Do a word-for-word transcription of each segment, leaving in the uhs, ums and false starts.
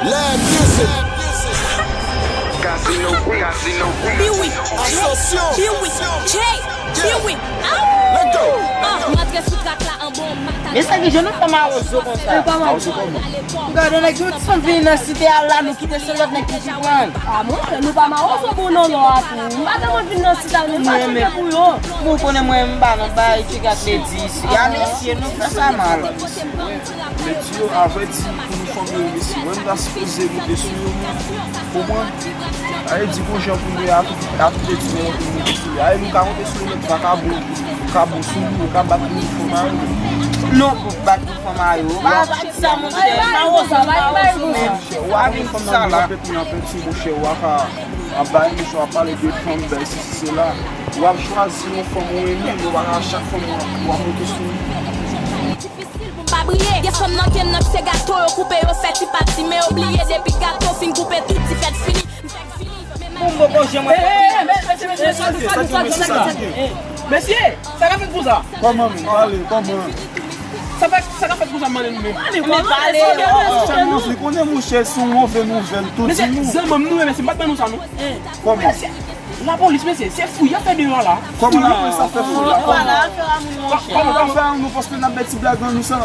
Live music. Casino Beats. Casino Beats. Biwi. Ascension. Biwi. Jay. Biwi. Let go. Ah, m antre sou trak la an bon maten. Men sa ki jan nou fè mawozo konsa? Nou pa mawozo kòman? Gade nèg yo ti sann vini nan site a la, nou kite se lòt nèg ki pran. Ah, mwen, nou pa mawozo bon non non a tou. M pa tèlman vin nan site a, nou pa tcheke pou yo. Bon, ou konnen mwen m pa nan bay tcheke ak ledi isi. Ya mesye, nou fè sa mal. Meti yo avèti pou nou fòme yo, mesye. Mwen m ta sipoze moute sou yo, mwen. Konprann? Sa vle di gon jan pou nou ye a tout, a tout ledi, mwen pou nou moute sou yo. Aye, nou ka konte sou lòt vakabon, vakabon sou nou, yo ka bat nou fòm a yo. Non, pou bat nou fòm a yo. Ou pa di sa, monchè. Mawozo, mawozo menm. Ou pa vin di sa la. Pèp mwen an pèp, monchè, ou a ka ap bay, monchè, w ap pale de fanm, bay sesi, sela. W ap chwazi yon fanm ou renmen, men w pa ka chak fanm w ap, w ap moute sou li. Difisil pou m pa briye. Gen fanm nan ken nan se gato, yo koupe, yo fè ti pati, men yo bliye depi gato fin koupe, tout ti fèt fini. M fèk fini. Bon, bon, bon, jan mwen. Mesye, sa k ap fèt konsa? Kòman, men? Pale, kòman? Sa fè, sa k ap fèt konsa, m mande nou menm. Men pale, oh, oh. Chak mwen, si konnen, monchè, se yon move nouvèl, tout di nou. Zanmi m, nou menm, si m pa t ban nou sa, non. Kòman? Lapolis, mesye, se fou y ap fè deyò a la. Kòman lapolis ap fè fou la? Kòman? Kòman? Kòman? Kòman? Kòman? Kòman? Paske n ap bay ti blag an nou sa.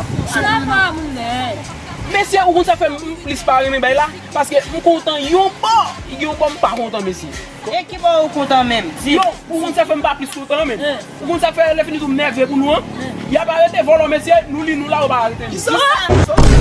Mesye, ou konn sa fè m plis pa renmen bay la? Paske m kontan yon bò, yon bò m pa kontan, mesye. E ki bò ou kontan menm? Di. Yo, ou konn sa fè m pa plis kontan menm? Ou konn sa fè lè fini tou mève pou nou an? Y ap arete vòlò, mesye, nou li nou la, yo pa arete nou. Kisa?